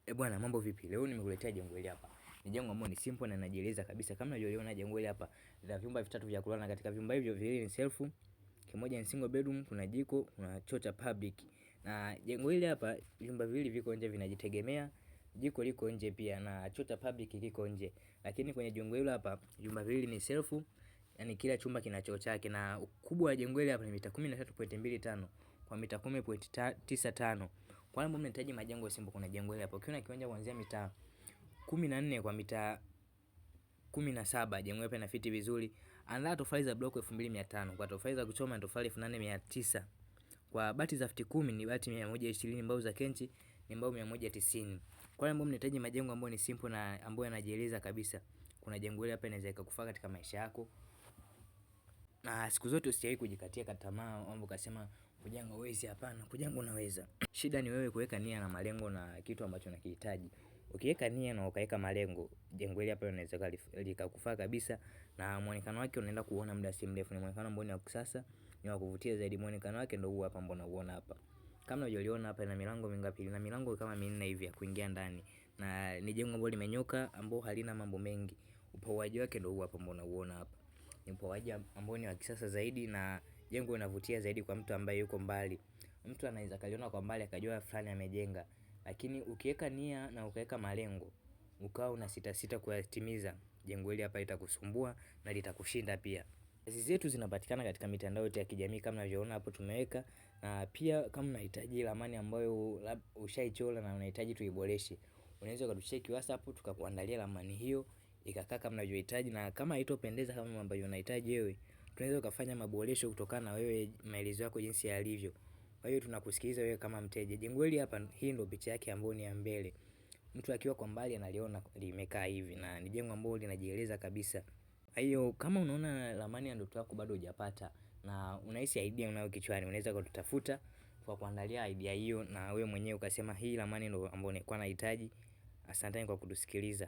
E bwana, mambo vipi? Leo nimekuletea jengo hili hapa. Ni jengo ambalo ni simple na linajieleza kabisa. Kama unavyoliona jengo hili hapa, lina vyumba vitatu vya kulala. Katika vyumba hivyo viwili ni self, kimoja ni single bedroom, kuna jiko, kuna choo cha public. Na jengo hili hapa vyumba viwili viko nje vinajitegemea, jiko liko nje pia na choo cha public kiko nje. Lakini kwenye jengo hili hapa vyumba viwili ni self, yani kila chumba kina choo chake, na ukubwa wa jengo hili hapa ni mita 13.25 kwa mita 10.95. Kwa ambao mnahitaji majengo simple, kuna jengo hili hapo. Ukiona kiwanja kuanzia mita 14 kwa mita 17, jengo hili inafiti vizuri. Andaa tofali za block 2500, kwa tofali za kuchoma ni tofali 8900. Kwa bati za futi 10 ni bati 120, mbao za kenchi ni mbao 190. Kwa ambao mnahitaji majengo ambayo ni simple na ambayo yanajieleza kabisa, kuna jengo hili hapa inaweza ikakufaa katika maisha yako. Na siku zote usijaribu kujikatia tamaa mambo ukasema kujenga huwezi. Hapana, kujenga unaweza. Shida ni wewe kuweka nia na malengo na kitu ambacho unakihitaji. Ukiweka nia na ukaweka malengo, jengo hili hapa linaweza likakufaa kabisa, na muonekano wake unaenda kuona muda si mrefu. Ni muonekano ambao ni wa kisasa, ni wa kuvutia zaidi. Muonekano wake ndio huu hapa ambao unauona hapa. Kama unavyoiona hapa, ina milango mingapi? Ina milango kama minne hivi ya kuingia ndani, na ni jengo ambalo limenyoka, ambao halina mambo mengi. Upauaji wake ndio huu hapa ambao unauona hapa. Ni upauaji ambao ni wa kisasa zaidi na jengo linavutia zaidi kwa mtu ambaye yuko mbali. Mtu anaweza kaliona kwa mbali akajua fulani amejenga, lakini ukiweka nia na ukaweka malengo ukawa una sita sita kuyatimiza, jengo hili hapa litakusumbua na litakushinda pia. Kazi zetu zinapatikana katika mitandao yote ya kijamii kama unavyoona hapo tumeweka, na pia kama unahitaji ramani ambayo ushaichora na unahitaji tuiboreshe, unaweza ukatucheki WhatsApp tukakuandalia ramani hiyo ikakaa kama unavyohitaji, na kama haitopendeza kama ambavyo unahitaji wewe, tunaweza ukafanya maboresho kutokana na wewe maelezo yako jinsi yalivyo. Kwa hiyo tunakusikiliza wewe kama mteja. Jengo hili hapa, hii ndio picha yake ambayo ni ya mbele. Mtu akiwa kwa mbali analiona limekaa hivi, na ni jengo ambalo linajieleza kabisa. Kwa hiyo kama unaona ramani ya ndoto yako bado hujapata na unahisi idea unayo kichwani, unaweza kututafuta kwa kuandalia idea hiyo, na wewe mwenyewe ukasema hii ramani ndio ambayo nilikuwa nahitaji. Asanteni kwa kutusikiliza.